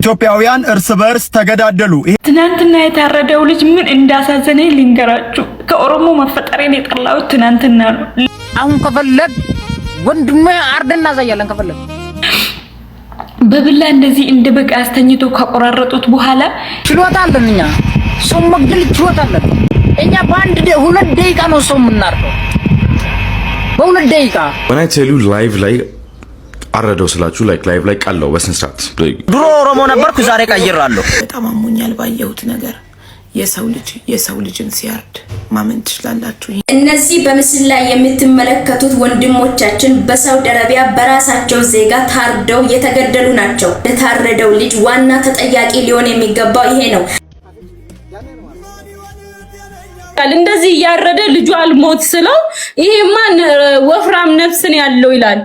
ኢትዮጵያውያን እርስ በርስ ተገዳደሉ። ትናንትና የታረደው ልጅ ምን እንዳሳዘነኝ ልንገራችሁ። ከኦሮሞ መፈጠሬን የጠላሁት ትናንትና ነው። አሁን ከፈለግ ወንድሜ አርደን እናሳያለን። ከፈለግ በብላ እንደዚህ እንደ በግ አስተኝቶ ከቆራረጡት በኋላ ችሎታ አለን። እኛ ሰው መግደል ችሎታ አለን። እኛ በአንድ 2 ደቂቃ ነው ሰው የምናርደው፣ በ2 ደቂቃ። When I tell you live ላይ አረደው ስላችሁ like live ላይ ቀለው በስነ ስርዓት። ድሮ ኦሮሞ ነበርኩ፣ ዛሬ ቀይራለሁ። በጣም አሞኛል ባየሁት ነገር። የሰው ልጅ የሰው ልጅን ሲያርድ ማመን ትችላላችሁ? እነዚህ በምስል ላይ የምትመለከቱት ወንድሞቻችን በሳውዲ አረቢያ በራሳቸው ዜጋ ታርደው የተገደሉ ናቸው። ለታረደው ልጅ ዋና ተጠያቂ ሊሆን የሚገባው ይሄ ነው። እንደዚህ እያረደ ልጁ አልሞት ስለው ይሄማ ወፍራም ነፍስን ያለው ይላል።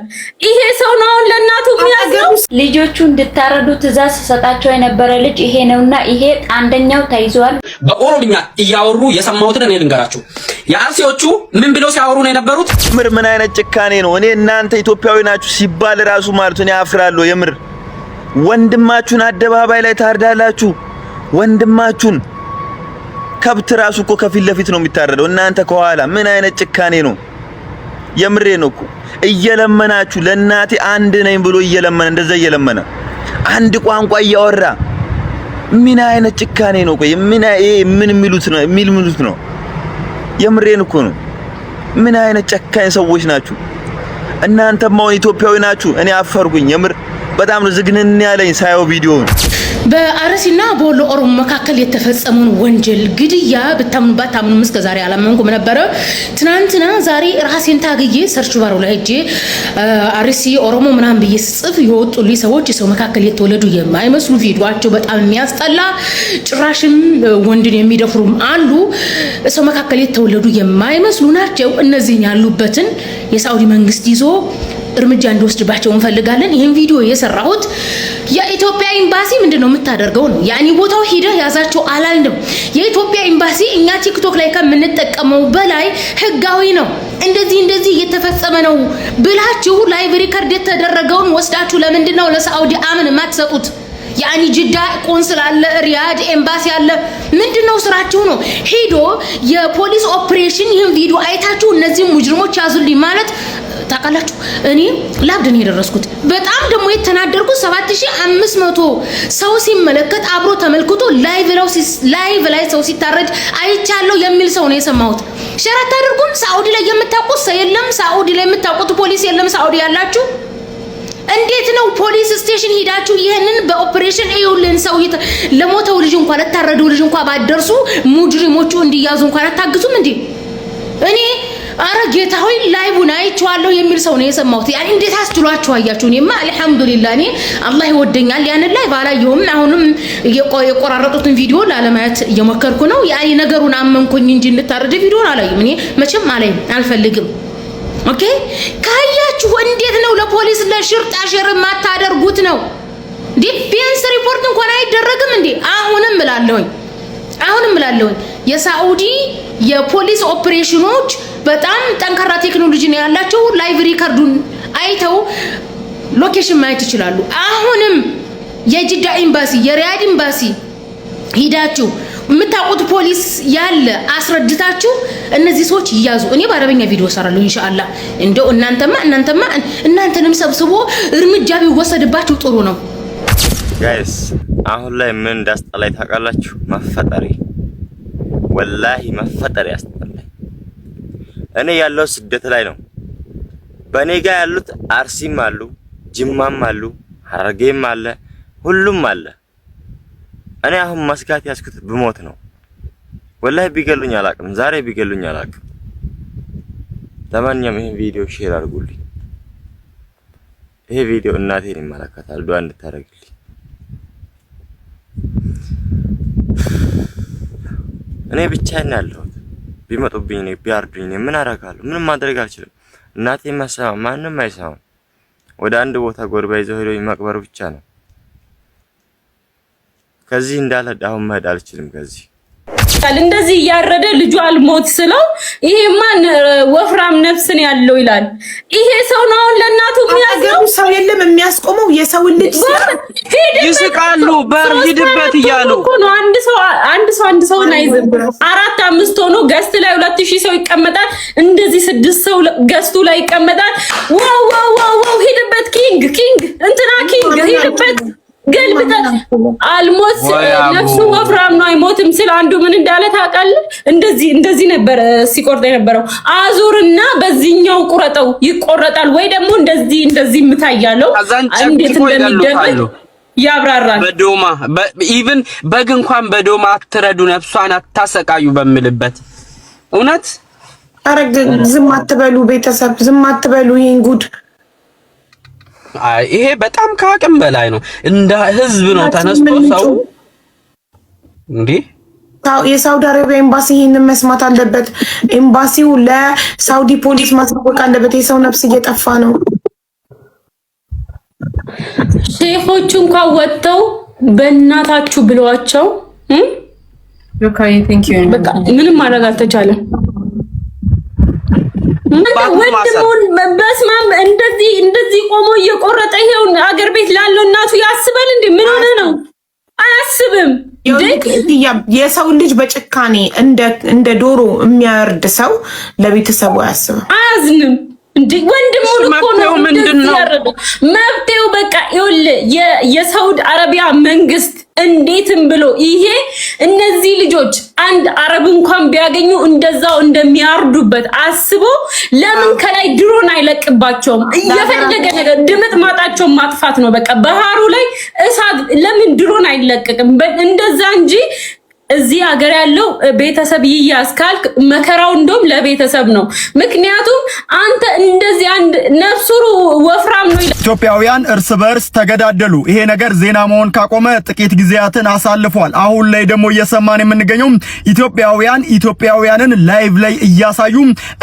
ይሄ ሰው ነው አሁን ለእናቱ የሚያዝነው። ልጆቹ እንድታረዱ ትዕዛዝ ሲሰጣቸው የነበረ ልጅ ይሄ ነውና ይሄ አንደኛው ተይዟል። በኦሮምኛ እያወሩ የሰማሁትን እኔ ልንገራችሁ። የአርሲዎቹ ምን ብለው ሲያወሩ ነው የነበሩት? ምር ምን አይነት ጭካኔ ነው? እኔ እናንተ ኢትዮጵያዊ ናችሁ ሲባል ራሱ ማለት እኔ አፍራለሁ። የምር ወንድማችሁን አደባባይ ላይ ታርዳላችሁ። ወንድማችሁን፣ ከብት ራሱ እኮ ከፊት ለፊት ነው የሚታረደው፣ እናንተ ከኋላ። ምን አይነት ጭካኔ ነው? የምሬ ነው እኮ። እየለመናችሁ፣ ለእናቴ አንድ ነኝ ብሎ እየለመነ፣ እንደዛ እየለመነ፣ አንድ ቋንቋ እያወራ፣ ምን አይነት ጭካኔ ነው? ቆይ ምን ይሄ ምን የሚሉት ነው? የሚሉት ነው? የምሬን እኮ ነው። ምን አይነት ጨካኝ ሰዎች ናችሁ? እናንተማ አሁን ኢትዮጵያዊ ናችሁ። እኔ አፈርኩኝ። የምር በጣም ነው ዝግንን ያለኝ ሳየው ቪዲዮውን። በአርሲና በወሎ ኦሮሞ መካከል የተፈጸመውን ወንጀል ግድያ ብታምኑ ባታምኑም እስከ ዛሬ አላመንኩም ነበረ። ትናንትና ዛሬ ራሴን ታግዬ search bar ኡ ላይ ሄጄ አርሲ ኦሮሞ ምናምን ብዬ ስጽፍ የወጡልኝ ሰዎች የሰው መካከል የተወለዱ የማይመስሉ፣ ቪዲዮቸው በጣም የሚያስጠላ፣ ጭራሽም ወንድን የሚደፍሩም አሉ። ሰው መካከል የተወለዱ የማይመስሉ ናቸው። እነዚህን ያሉበትን የሳኡዲ መንግስት ይዞ እርምጃ እንዲወስድባቸው እንፈልጋለን። ይህን ቪዲዮ የሰራሁት የኢትዮጵያ ኤምባሲ ምንድን ነው የምታደርገው ነው። ያኒ ቦታው ሂደህ ያዛቸው አላልንም። የኢትዮጵያ ኤምባሲ እኛ ቲክቶክ ላይ ከምንጠቀመው በላይ ህጋዊ ነው። እንደዚህ እንደዚህ እየተፈጸመ ነው ብላችሁ live record የተደረገውን ወስዳችሁ ለምንድን ነው ለሳዑዲ አምን የማትሰጡት? ያኒ ጅዳ ቆንስል አለ፣ ሪያድ ኤምባሲ አለ። ምንድነው ስራችሁ ነው? ሄዶ የፖሊስ ኦፕሬሽን ይህን ቪዲዮ አይታችሁ እነዚህ ሙጅሪሞች ያዙልኝ ማለት። ታውቃላችሁ፣ እኔ ላብድ ነው የደረስኩት። በጣም ደግሞ የተናደርኩት 7500 ሰው ሲመለከት፣ አብሮ ተመልክቶ live ላይ ሰው ሲታረድ አይቻለሁ የሚል ሰው ነው የሰማሁት። Share አታደርጉም? ሳኡዲ ላይ የምታውቁት ሰው የለም? ሳኡዲ ላይ የምታውቁት ፖሊስ የለም? ሳኡዲ ያላችሁ እንዴት ነው police station ሂዳችሁ ይህንን በኦፕሬሽን እዩልን፣ ሰው ለሞተው ልጅ እንኳን፣ ለታረደው ልጅ እንኳን ባደርሱ ሙጅሪሞቹ እንዲያዙ እንኳን አታግዙም እንዴ? እኔ አረ ጌታ ሆይ፣ live ኡን አይቼዋለሁ የሚል ሰው ነው የሰማሁት። ያኔ እንዴት አስችሏችሁ አያችሁ? እኔማ አልሐምዱሊላህ፣ እኔ አላህ ይወደኛል። ያንን live አላየሁም። አሁንም የቆራረጡትን ቪዲዮ ላለማየት እየሞከርኩ ነው። ያኔ ነገሩን አመንኩኝ እንጂ እንታረደ ቪዲዮን አላይም። እኔ መቼም አላይም፣ አልፈልግም። Okay፣ ካያችሁ እንዴት ነው ለፖሊስ ለሽርጣ share የማታደርጉት ነው እንዴ? ቢያንስ ሪፖርት እንኳን አይደረግም እንዴ? አሁንም እላለሁኝ፣ አሁንም እላለሁኝ፣ የሳኡዲ የፖሊስ ኦፕሬሽኖች በጣም ጠንካራ ቴክኖሎጂ ነው ያላቸው። Live record ኡን አይተው location ማየት ይችላሉ። አሁንም የጅዳ ኤምባሲ፣ የሪያድ ኤምባሲ ሂዳችሁ የምታውቁት ፖሊስ ያለ አስረድታችሁ እነዚህ ሰዎች ይያዙ። እኔ በአረበኛ ቪዲዮ እሰራለሁ ኢንሻአላህ። እንደው እናንተማ እናንተንም ሰብስቦ እርምጃ ቢወሰድባችሁ ጥሩ ነው። Guys፣ አሁን ላይ ምን እንዳስጠላኝ ታውቃላችሁ? መፈጠሬ፣ ወላሂ መፈጠሬ ያስጠላኝ። እኔ ያለው ስደት ላይ ነው። በእኔ ጋር ያሉት አርሲም አሉ፣ ጅማም አሉ፣ ሐረርጌም አለ፣ ሁሉም አለ። እኔ አሁን መስጋት ያስኩት ብሞት ነው። ወላሂ ቢገሉኝ አላቅም። ዛሬ ቢገሉኝ አላቅም። ለማንኛውም ይሄን ቪዲዮ share አድርጉልኝ። ይሄ ቪዲዮ እናቴን ይመለከታል፣ ዱአ እንድታደርግልኝ። እኔ ብቻዬን ያለሁት፣ ቢመጡብኝ እኔ ቢያርዱኝ እኔ ምን አደርጋለሁ? ምንም ማድረግ አልችልም። እናቴ አይሰማም፣ ማንም አይሰማም። ወደ አንድ ቦታ ጎርባ ይዘው ሄዶ መቅበር ብቻ ነው። ከዚህ እንዳልሄድ አሁን መሄድ አልችልም። ከዚህ እንደዚህ እያረደ ልጁ አልሞት ስለው ይሄማ ወፍራም ነፍስን ያለው ይላል። ይሄ ሰው ነው አሁን ለእናቱ የሚያዝነው። ሰው የለም የሚያስቆመው የሰውን ልጅ። ይስቃሉ። በር ሂድበት እያሉ እኮ ነው። አንድ ሰው አንድ ሰው አንድ ሰውን አይዝም። አራት አምስት ሆኖ guest ላይ 2000 ሰው ይቀመጣል። እንደዚህ ስድስት ሰው guest ኡ ላይ ይቀመጣል። Wow, wow, wow, wow! ሂድበት king, king እንትና king ሂድበት ገልብጠ አልሞት ነፍሱ ወፍራም ነው አይሞትም ስል አንዱ ምን እንዳለ ታውቃለህ? እንደዚህ እንደዚህ ነበር ሲቆርጥ የነበረው። አዙርና በዚህኛው ቁረጠው ይቆረጣል፣ ወይ ደግሞ እንደዚህ እንደዚህ ምታያለው እንዴት እንደሚደረግ ያብራራል። በዶማ even በግ እንኳን በዶማ አትረዱ፣ ነፍሷን አታሰቃዩ በሚልበት እውነት። ኧረ ዝም አትበሉ ቤተሰብ፣ ዝም አትበሉ። ይሄን ጉድ ይሄ በጣም ከአቅም በላይ ነው። እንደ ህዝብ ነው ተነስቶ ሰው እንዴ። የሳውዲ አረቢያ ኤምባሲ ይህንን መስማት አለበት። ኤምባሲው ለሳውዲ ፖሊስ ማሳወቅ አለበት። የሰው ነፍስ እየጠፋ ነው። ሼኾቹ እንኳን ወጥተው በእናታችሁ ብለዋቸው በቃ ምንም ማድረግ አልተቻለም። ወንድሙን በስማም እንደዚህ እንደዚህ ቆሞ እየቆረጠ ይሄው አገር ቤት ላለው እናቱ ያስባል እንዴ? ምን ሆነ ነው? አያስብም። የሰው ልጅ በጭካኔ እንደ ዶሮ የሚያርድ ሰው ለቤተሰቡ አያስብም፣ አያዝንም። እንዴ ወንድሙን እኮ ነው እንደዚህ ያደረገው። መብቴው በቃ ይኸውልህ የሳውዲ አረቢያ መንግስት እንዴትም ብሎ ይሄ እነዚህ ልጆች አንድ አረብ እንኳን ቢያገኙ እንደዛው እንደሚያርዱበት አስቦ ለምን ከላይ ድሮን አይለቅባቸውም? የፈለገ ነገር ድምጥ ማጣቸውን ማጥፋት ነው። በቃ ባህሩ ላይ እሳት ለምን ድሮን አይለቀቅም? እንደዛ እንጂ እዚህ ሀገር ያለው ቤተሰብ ይያዝ ካልክ መከራው እንደውም ለቤተሰብ ነው። ምክንያቱም አንተ እንደዚህ አንድ ነፍሱ ወፍራም ነው ይላል። ኢትዮጵያውያን እርስ በርስ ተገዳደሉ። ይሄ ነገር ዜና መሆን ካቆመ ጥቂት ጊዜያትን አሳልፏል። አሁን ላይ ደግሞ እየሰማን የምንገኘው ኢትዮጵያውያን ኢትዮጵያውያንን live ላይ እያሳዩ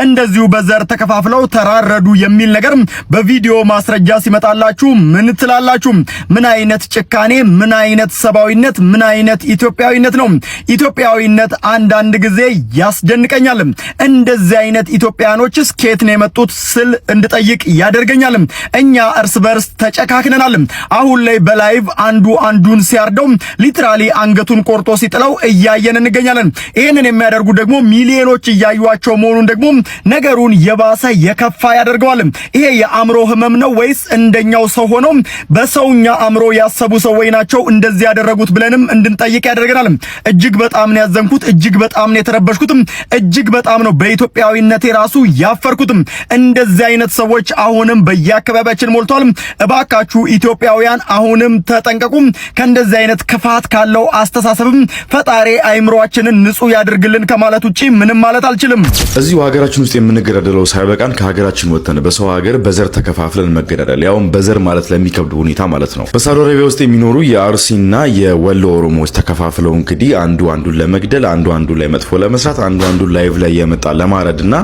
እንደዚሁ በዘር ተከፋፍለው ተራረዱ የሚል ነገር በቪዲዮ ማስረጃ ሲመጣላችሁ ምን ትላላችሁ? ምን አይነት ጭካኔ፣ ምን አይነት ሰብአዊነት፣ ምን አይነት ኢትዮጵያዊነት ነው? ኢትዮጵያዊነት አንዳንድ ጊዜ ያስደንቀኛል። እንደዚህ አይነት ኢትዮጵያኖችስ ከየት ነው የመጡት ስል እንድጠይቅ ያደርገኛል። እኛ እርስ በርስ ተጨካክነናል። አሁን ላይ በ live አንዱ አንዱን ሲያርደው literally አንገቱን ቆርጦ ሲጥለው እያየን እንገኛለን። ይህንን የሚያደርጉ ደግሞ ሚሊዮኖች እያዩዋቸው መሆኑን ደግሞ ነገሩን የባሰ የከፋ ያደርገዋል። ይሄ የአእምሮ ህመም ነው ወይስ እንደኛው ሰው ሆነው በሰውኛ አእምሮ ያሰቡ ሰዎች ናቸው እንደዚህ ያደረጉት ብለንም እንድንጠይቅ ያደርገናል። እጅግ በጣም ነው ያዘንኩት። እጅግ በጣም ነው የተረበሽኩትም። እጅግ በጣም ነው በኢትዮጵያዊነቴ ራሱ ያፈርኩትም። እንደዚህ አይነት ሰዎች አሁንም በየአካባቢያችን ሞልቷል። እባካችሁ ኢትዮጵያውያን አሁንም ተጠንቀቁ። ከእንደዚህ አይነት ክፋት ካለው አስተሳሰብም ፈጣሪ አይምሮአችንን ንጹህ ያድርግልን ከማለት ውጪ ምንም ማለት አልችልም። እዚሁ ሀገራችን ውስጥ የምንገዳደለው ሳይበቃን ከሀገራችን ወጥተን በሰው ሀገር በዘር ተከፋፍለን መገዳደል፣ ያውም በዘር ማለት ለሚከብድ ሁኔታ ማለት ነው። በሳውዲ አረቢያ ውስጥ የሚኖሩ የአርሲና የወሎ ኦሮሞዎች ተከፋፍለው እንግዲህ አንዱ አንዱን ለመግደል፣ አንዱ አንዱ ላይ መጥፎ ለመስራት፣ አንዱ አንዱ live ላይ የመጣ ለማረድ እና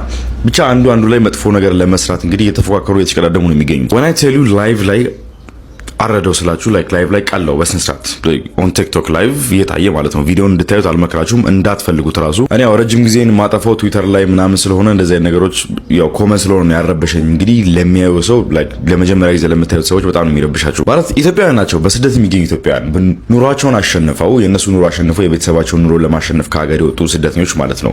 ብቻ አንዱ አንዱ ላይ መጥፎ ነገር ለመስራት እንግዲህ እየተፎካከሩ እየተሽቀዳደሙ ነው የሚገኙት። When I tell you live ላይ አረደው ስላችሁ like live ላይ ቀለው በስነ ስርዓት on TikTok live እየታየ ማለት ነው። ቪዲዮን እንድታዩት አልመክራችሁም፣ እንዳትፈልጉት ራሱ። እኔ ያው ረጅም ጊዜን ማጠፋው ትዊተር ላይ ምናምን ስለሆነ እንደዚህ አይነት ነገሮች ያው common ስለሆነ ነው ያረበሸኝ። እንግዲህ ለሚያዩ ሰው like ለመጀመሪያ ጊዜ ለምታዩት ሰዎች በጣም ነው የሚረብሻቸው። ማለት ኢትዮጵያውያን ናቸው፣ በስደት የሚገኙ ኢትዮጵያውያን ኑሯቸውን አሸንፈው፣ የእነሱ ኑሮ አሸንፈው የቤተሰባቸውን ኑሮ ለማሸነፍ ከሀገር የወጡ ስደተኞች ማለት ነው።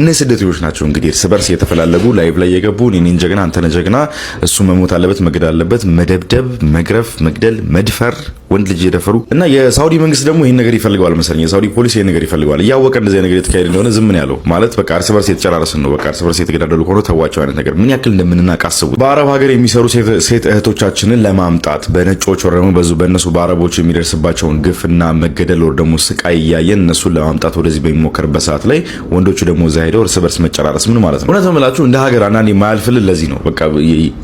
እነዚህ ስደተኞች ናቸው እንግዲህ እርስ በርስ እየተፈላለጉ live ላይ የገቡ እኔን ጀግና፣ አንተነ ጀግና፣ እሱ መሞት አለበት፣ መገደል አለበት፣ መደብደብ፣ መግረፍ፣ መግደል፣ መድፈር፣ ወንድ ልጅ የደፈሩ እና የሳውዲ መንግስት ደግሞ ይህን ነገር ይፈልገዋል መሰለኝ። የሳውዲ ፖሊስ ይህን ነገር ይፈልገዋል። እያወቀ እንደዚህ ነገር የተካሄደ እንደሆነ ዝም ነው ያለው። ማለት በቃ እርስ በርስ የተጨራረስን ነው፣ በቃ እርስ በርስ የተገዳደሉ ከሆነ ተዋቸው አይነት ነገር። ምን ያክል እንደምንናቅ አስቡት። በአረብ ሀገር የሚሰሩ ሴት እህቶቻችንን ለማምጣት በነጮች ወር ደግሞ በዙ በእነሱ በአረቦች የሚደርስባቸውን ግፍና መገደል ወር ደግሞ ስቃይ እያየን እነሱን ለማምጣት ወደዚህ በሚሞከርበት ሰዓት ላይ ወንዶቹ ደግሞ እዛ ሄደው እርስ በርስ መጨራረስ ምን ማለት ነው? እውነት ነው የምላችሁ እንደ ሀገር አንዳንዴ የማያልፍልን ለዚህ ነው። በቃ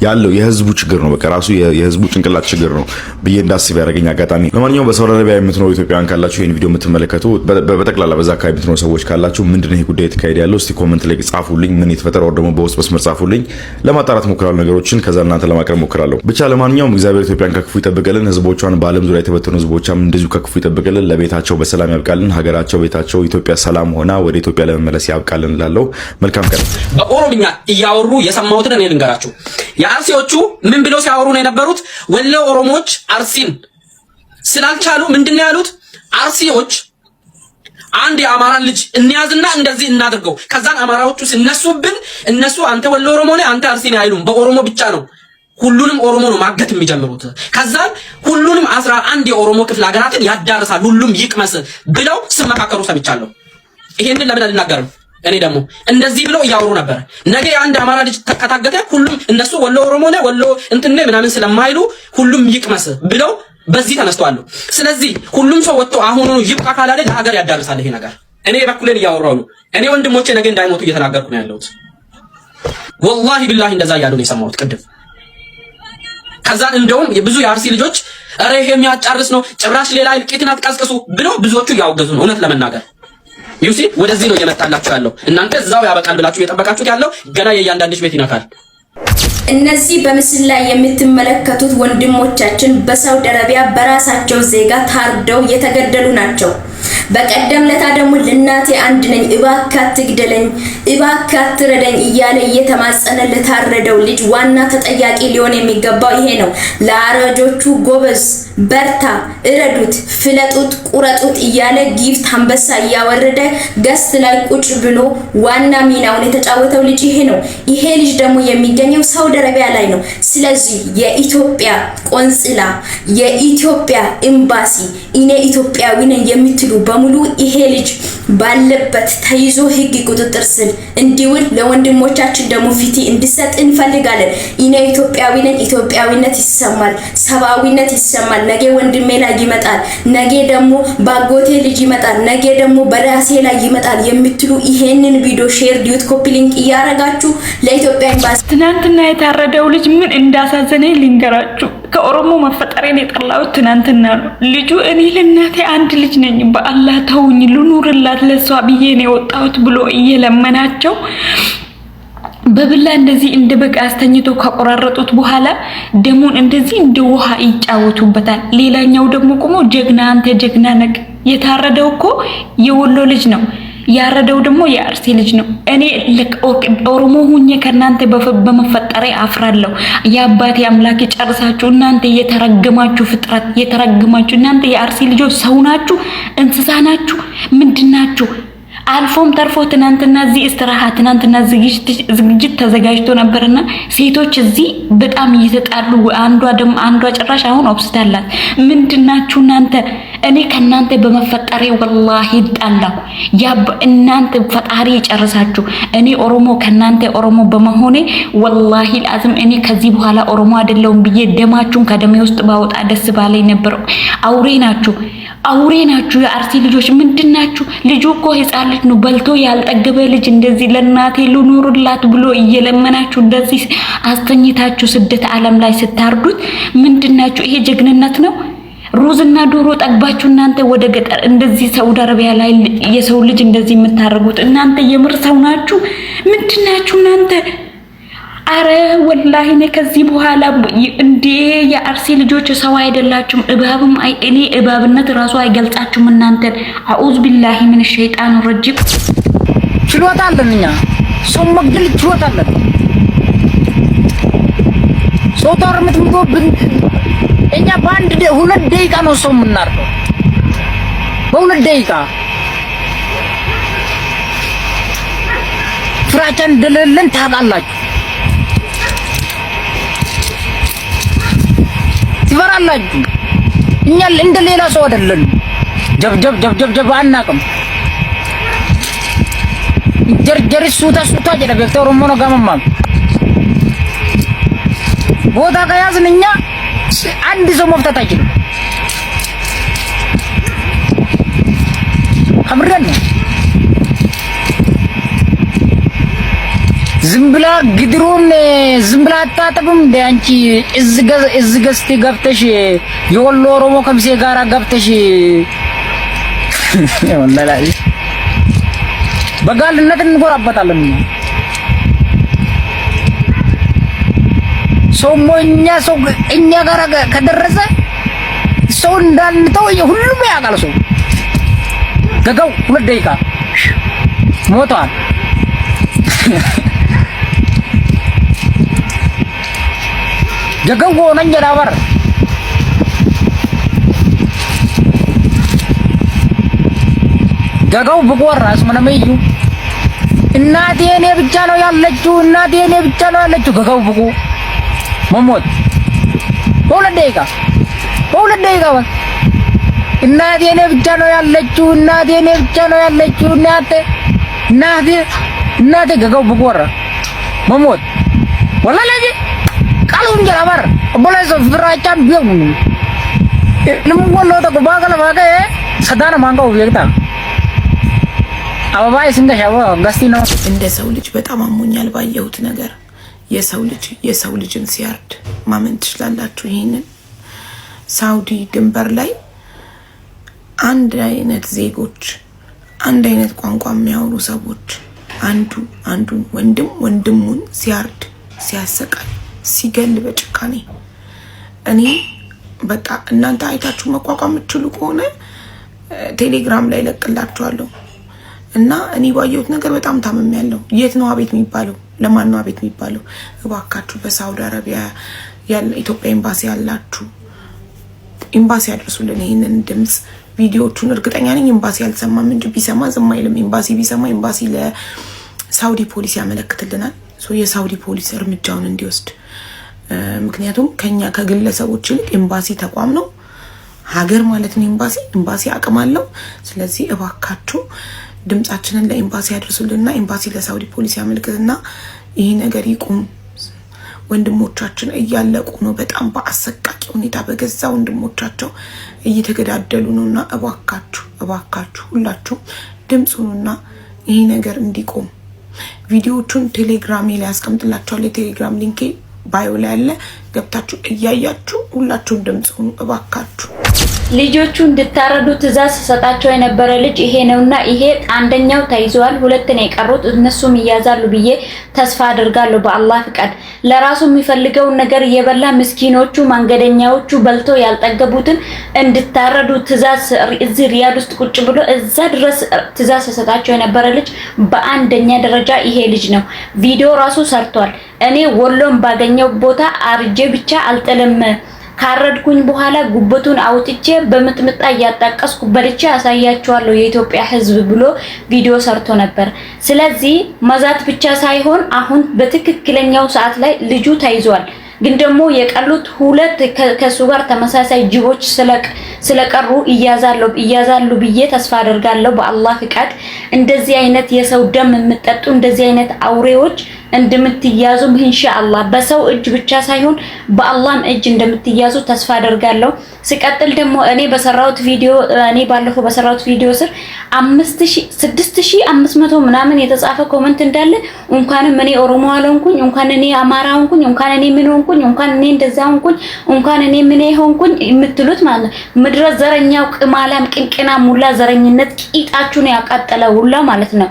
ያለው የህዝቡ ችግር ነው። በቃ ራሱ የህዝቡ ጭንቅላት ችግር ነው ብዬ እንዳስብ ያደረገኝ አጋጣሚ። ለማንኛውም በሳውዲ አረቢያ የምትኖሩ ኢትዮጵያውያን ካላችሁ፣ ይህን ቪዲዮ የምትመለከቱ በጠቅላላ በዛ አካባቢ የምትኖሩ ሰዎች ካላችሁ ምንድነው ይሄ ጉዳይ የተካሄደ ያለው? እስቲ comment ላይ ጻፉልኝ። ምን የተፈጠረው ደግሞ በውስጥ መስመር ጻፉልኝ። ለማጣራት ሞክራለሁ ነገሮችን፣ ከዛ እናንተ ለማቅረብ ሞክራለሁ። ብቻ ለማንኛውም እግዚአብሔር ኢትዮጵያን ከክፉ ይጠብቅልን፣ ህዝቦቿን፣ በዓለም ዙሪያ የተበተኑ ህዝቦቿም እንደዚሁ ከክፉ ይጠብቅልን፣ ለቤታቸው በሰላም ያብቃልን፣ ሀገራቸው ቤታቸው ኢትዮጵያ ሰላም ሆና ወደ ኢትዮጵያ ለመመለስ ያብቃልን እላለሁ። መልካም ቀን። በኦሮምኛ እያወሩ የሰማሁትን እኔ ልንገራችሁ። የአርሲዎቹ ምን ብለው ሲያወሩ ነው የነበሩት? ወሎ ኦሮሞዎች አርሲን ስላልቻሉ ምንድን ነው ያሉት? አርሲዎች አንድ የአማራን ልጅ እንያዝና እንደዚህ እናድርገው። ከዛን አማራዎቹ ሲነሱብን እነሱ አንተ ወሎ ኦሮሞ ነህ፣ አንተ አርሲ ነህ አይሉም። በኦሮሞ ብቻ ነው፣ ሁሉንም ኦሮሞ ነው ማገት የሚጀምሩት። ከዛን ሁሉንም 11 የኦሮሞ ክፍለ ሀገራትን ያዳርሳል፣ ሁሉም ይቅመስ ብለው ሲመካከሩ ሰምቻለሁ። ይሄንን ለምን አልናገርም? እኔ ደግሞ እንደዚህ ብለው እያወሩ ነበር። ነገ የአንድ አማራ ልጅ ከታገተ ሁሉም እነሱ ወሎ ኦሮሞ ነህ፣ ወሎ እንትን ነህ ምናምን ስለማይሉ ሁሉም ይቅመስ ብለው በዚህ ተነስተዋል። ስለዚህ ሁሉም ሰው ወጥቶ አሁኑኑ ይብቃ ካላለ ለሀገር ያዳርሳል ይሄ ነገር። እኔ በኩሌን እያወራሁ ነው። እኔ ወንድሞቼ ነገ እንዳይሞቱ እየተናገርኩ ነው ያለሁት። ወላሂ ቢላሂ እንደዛ እያሉ ነው የሰማሁት ቅድም። ከዛን እንደውም ብዙ የአርሲ ልጆች ኧረ ይሄ የሚያጫርስ ነው፣ ጭራሽ ሌላ እልቂትን አትቀስቅሱ ብለው ብዙዎቹ እያወገዙ ነው። እውነት ለመናገር you see፣ ወደዚህ ነው እየመጣላችሁ ያለው። እናንተ እዛው ያበቃል ብላችሁ እየጠበቃችሁት ያለው ገና የእያንዳንድሽ ቤት ይነካል። እነዚህ በምስል ላይ የምትመለከቱት ወንድሞቻችን በሳውዲ አረቢያ በራሳቸው ዜጋ ታርደው የተገደሉ ናቸው። በቀደም ለታ ደግሞ ለእናቴ አንድ ነኝ፣ እባክህ አትግደለኝ፣ እባክህ አትረደኝ እያለ እየተማጸነ ለታረደው ልጅ ዋና ተጠያቂ ሊሆን የሚገባው ይሄ ነው። ለአራጆቹ ጎበዝ፣ በርታ፣ እረዱት፣ ፍለጡት፣ ቁረጡት እያለ gift አንበሳ እያወረደ guest ላይ ቁጭ ብሎ ዋና ሚናውን የተጫወተው ልጅ ይሄ ነው። ይሄ ልጅ ደግሞ የሚገኘው ሳውዲ አረቢያ ላይ ነው። ስለዚህ የኢትዮጵያ ቆንጽላ፣ የኢትዮጵያ ኤምባሲ፣ እኔ ኢትዮጵያዊ ነኝ የምትሉ በሙሉ ይሄ ልጅ ባለበት ተይዞ ህግ ቁጥጥር ስር እንዲውል፣ ለወንድሞቻችን ደግሞ ፍትህ እንዲሰጥ እንፈልጋለን። እኔ ኢትዮጵያዊ ነኝ፣ ኢትዮጵያዊነት ይሰማል፣ ሰብአዊነት ይሰማል። ነገ ወንድሜ ላይ ይመጣል፣ ነገ ደግሞ ባጎቴ ልጅ ይመጣል፣ ነገ ደግሞ በራሴ ላይ ይመጣል የምትሉ ይሄንን ቪዲዮ share፣ duet፣ copy link እያረጋችሁ ለኢትዮጵያ ኤምባሲ ትናንትና የታረደው ልጅ ምን እንዳሳዘነኝ ልንገራችሁ። ከኦሮሞ መፈጠሬን የጠላሁት ትናንትና ነው። ልጁ እኔ ለእናቴ አንድ ልጅ ነኝ፣ በአላህ ተውኝ፣ ልኑርላት ለሷ ብዬ ነው የወጣሁት ብሎ እየለመናቸው በብላ እንደዚህ እንደ በግ አስተኝቶ ከቆራረጡት በኋላ ደሙን እንደዚህ እንደ ውሃ ይጫወቱበታል። ሌላኛው ደግሞ ቆሞ ጀግና፣ አንተ ጀግና ነህ። የታረደው እኮ የወሎ ልጅ ነው። ያረደው ደግሞ የአርሲ ልጅ ነው። እኔ ኦሮሞ ሁኜ ከእናንተ በመፈጠሬ አፍራለሁ። የአባቴ አምላክ ይጨርሳችሁ። እናንተ የተረገማችሁ ፍጥረት፣ የተረገማችሁ እናንተ የአርሲ ልጆች ሰው ናችሁ? እንስሳ ናችሁ? ምንድን ናችሁ? አልፎም ተርፎ ትናንትና እዚህ እስትራሃ ትናንትና ዝግጅት ተዘጋጅቶ ነበርና ሴቶች እዚህ በጣም እየተጣሉ አንዷ ደግሞ አንዷ ጭራሽ አሁን ሆስፒታል ናት። ምንድናችሁ እናንተ? እኔ ከእናንተ በመፈጠሬ ወላሂ ጣላሁ። ያ እናንተ ፈጣሪ ይጨርሳችሁ። እኔ ኦሮሞ ከእናንተ ኦሮሞ በመሆኔ ወላሂ ላዝም እኔ ከዚህ በኋላ ኦሮሞ አይደለሁም ብዬ ደማችሁን ከደሜ ውስጥ ባወጣ ደስ ባለኝ ነበር። አውሬ ናችሁ። አውሬ ናችሁ። የአርሲ ልጆች ምንድን ናችሁ? ልጁ እኮ ህፃን ልጅ ነው፣ በልቶ ያልጠገበ ልጅ እንደዚህ ለእናቴ ልኑርላት ብሎ እየለመናችሁ እንደዚህ አስተኝታችሁ ስደት ዓለም ላይ ስታርዱት ምንድን ናችሁ? ይሄ ጀግንነት ነው? ሩዝና ዶሮ ጠግባችሁ እናንተ ወደ ገጠር እንደዚህ ሳውዲ አረቢያ ላይ የሰው ልጅ እንደዚህ የምታደርጉት እናንተ የምር ሰው ናችሁ? ምንድን ናችሁ እናንተ? አረ ወላሂ እኔ ከዚህ በኋላ እንዴ የአርሲ ልጆች ሰው አይደላችሁም። እባብም እኔ እባብነት ራሱ አይገልጻችሁም እናንተን። أعوذ بالله من الشيطان الرجيم። ችሎታ አለን እኛ፣ ሰው መግደል ችሎታ አለን። ሰው ተርምትምቶ እኛ በአንድ 2 ደቂቃ ነው ሰው የምናርደው፣ በ2 ደቂቃ። ፍራቻ እንደሌለን ታውቃላችሁ። ትፈራላችሁ። እኛ እንደ ሌላ ሰው አይደለን። ጀብጀብ ጀብጀብ ጀብ አናውቅም። ጀርጀሪ ሱታ ሱታ ጀደ ቤክተ ኦሮሞ ነው ጋመማ ቦታ ከያዝን እኛ አንድ ሰው መፍታት አይችልም። ከምረን ነው። ዝም ዝም ብላ ግድሩን ዝም ብላ አታጥብም እንደ አንቺ እዚ ገዝቲ ገብተሽ የወሎ ኦሮሞ ከምሴ ጋራ ገብተሽ ወላሂ በጋልነት እንጎራበታለን። ሰው እኛ ሰው እኛ ጋር ከደረሰ ሰው እንዳልተው ሁሉም ያውቃል። ሰው ገገው 2 ደቂቃ ሞቷል። ገገው ነኝ ጀዳበር ገገው ብቆራስ ምንም እዩ እናቴ እኔ ብቻ ነው ያለችው። እናቴ እኔ ብቻ ነው ያለችው። ገገው ብቁ መሞት በ2 ደቂቃ በ2 ደቂቃ እናቴ እኔ ብቻ ነው ያለችው። እናቴ እኔ ብቻ ነው ያለችው። እናቴ እናቴ እናቴ ገገው ብቆራ መሞት ወላሂ ቃሉን ጀላበር obboleessa ፍራቻን ቢሆን ilmu walloo tokko baaka lafaa ka'ee sadaa namaan qabu beektaa አበባ ይስንገሻ ገስቲ ነው። እንደ ሰው ልጅ በጣም አሞኛል ባየሁት ነገር። የሰው ልጅ የሰው ልጅን ሲያርድ ማመን ትችላላችሁ? ይሄንን ሳውዲ ድንበር ላይ አንድ አይነት ዜጎች፣ አንድ አይነት ቋንቋ የሚያወሩ ሰዎች አንዱ አንዱን ወንድም ወንድሙን ሲያርድ፣ ሲያሰቃይ፣ ሲገል በጭካኔ እኔ በቃ እናንተ አይታችሁ መቋቋም የምትችሉ ከሆነ ቴሌግራም ላይ ለቅላችኋለሁ። እና እኔ ባየሁት ነገር በጣም ታምሜያለሁ። የት ነው አቤት የሚባለው? ለማን ነው አቤት የሚባለው? እባካችሁ በሳውዲ አረቢያ ያለ ኢትዮጵያ ኤምባሲ ያላችሁ ኤምባሲ ያደርሱልን ይህንን ድምፅ፣ ቪዲዮቹን። እርግጠኛ ነኝ ኤምባሲ አልሰማም እንጂ ቢሰማ ዝም አይልም። ኤምባሲ ቢሰማ ኤምባሲ ለሳውዲ ፖሊስ ያመለክትልናል። የሳውዲ ፖሊስ እርምጃውን እንዲወስድ። ምክንያቱም ከኛ ከግለሰቦች ይልቅ ኤምባሲ ተቋም ነው፣ ሀገር ማለት ነው። ኤምባሲ ኤምባሲ አቅም አለው። ስለዚህ እባካችሁ ድምጻችንን ለኤምባሲ ያድርሱልንና ኤምባሲ ለሳውዲ ፖሊስ ያመልክትና ይህ ነገር ይቁም። ወንድሞቻችን እያለቁ ነው። በጣም በአሰቃቂ ሁኔታ በገዛ ወንድሞቻቸው እየተገዳደሉ ነው እና እባካችሁ እባካችሁ ሁላችሁም ድምፅ ሁኑና ይህ ነገር እንዲቆም። ቪዲዮዎቹን ቴሌግራሜ ላይ ያስቀምጥላችኋል። የቴሌግራም link ኤ bio ላይ ያለ ገብታችሁ እያያችሁ ሁላችሁም ድምፅ ሁኑ እባካችሁ። ልጆቹ እንድታረዱ ትእዛዝ ሰጣቸው የነበረ ልጅ ይሄ ነውና ይሄ አንደኛው ተይዘዋል፣ ሁለት ነው የቀሩት። እነሱም ይያዛሉ ብዬ ተስፋ አድርጋለሁ በአላህ ፍቃድ። ለራሱ የሚፈልገውን ነገር እየበላ ምስኪኖቹ መንገደኛዎቹ በልተው ያልጠገቡትን እንድታረዱ ትእዛዝ እዚህ ሪያድ ውስጥ ቁጭ ብሎ እዛ ድረስ ትእዛዝ ሰጣቸው የነበረ ልጅ በአንደኛ ደረጃ ይሄ ልጅ ነው። ቪዲዮ ራሱ ሰርቷል። እኔ ወሎን ባገኘው ቦታ አርጄ ብቻ አልጥልም፣ ካረድኩኝ በኋላ ጉበቱን አውጥቼ በምጥምጣ እያጣቀስኩ በልቼ አሳያችኋለሁ የኢትዮጵያ ሕዝብ ብሎ ቪዲዮ ሰርቶ ነበር። ስለዚህ መዛት ብቻ ሳይሆን አሁን በትክክለኛው ሰዓት ላይ ልጁ ተይዟል። ግን ደግሞ የቀሩት ሁለት ከሱ ጋር ተመሳሳይ ጅቦች ስለቀሩ እያዛሉ ብዬ ተስፋ አደርጋለሁ በአላህ ፍቃድ። እንደዚህ አይነት የሰው ደም የምትጠጡ እንደዚህ አይነት አውሬዎች እንደምትያዙ ኢንሻአላህ በሰው እጅ ብቻ ሳይሆን በአላህም እጅ እንደምትያዙ ተስፋ አደርጋለሁ። ሲቀጥል ደግሞ እኔ ባለፈው በሰራሁት ቪዲዮ ስር 6500 ምናምን የተጻፈ comment እንዳለ እንኳንም እኔ ኦሮሞ አልሆንኩኝ፣ እንኳን እኔ አማራ ሆንኩኝ፣ እንኳን እኔ ምን ሆንኩኝ፣ እንኳን እኔ እንደዛ ሆንኩኝ፣ እንኳን እኔ ምን ሆንኩኝ የምትሉት ማለት ነው። ምድረ ዘረኛው ቅማላም ቅንቅና ሙላ ዘረኝነት ቂጣችሁን ያቃጠለ ሁላ ማለት ነው።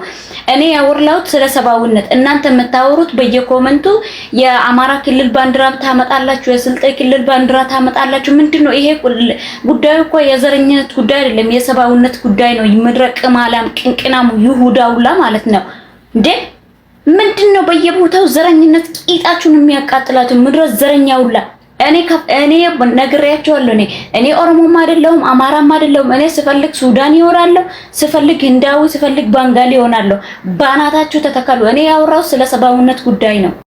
እኔ ያወራሁት ስለ ሰብአዊነት፣ እናንተ የምታወሩት በየ comment ኡ የአማራ ክልል ባንዲራ ታመጣላችሁ፣ የስልጤ ክልል ባንዲራ ታመጣላችሁ። ምንድነው ይሄ? ጉዳዩ እኮ የዘረኝነት ጉዳይ አይደለም፣ የሰብአዊነት ጉዳይ ነው። ምድረ ቅማላም ቅንቅናሙ ይሁዳውላ ማለት ነው እንዴ! ምንድነው በየቦታው ዘረኝነት ቂጣችሁን የሚያቃጥላችሁ ምድረ ዘረኛውላ? እኔ ነግሬያቸዋለሁ። እኔ ኦሮሞም አይደለሁም አማራም አይደለሁም። እኔ ስፈልግ ሱዳን ይሆናለሁ፣ ስፈልግ ህንዳዊ፣ ስፈልግ ባንጋሊ ይሆናለሁ። ባናታችሁ ተተከሉ። እኔ ያወራሁት ስለ ሰብአዊነት ጉዳይ ነው።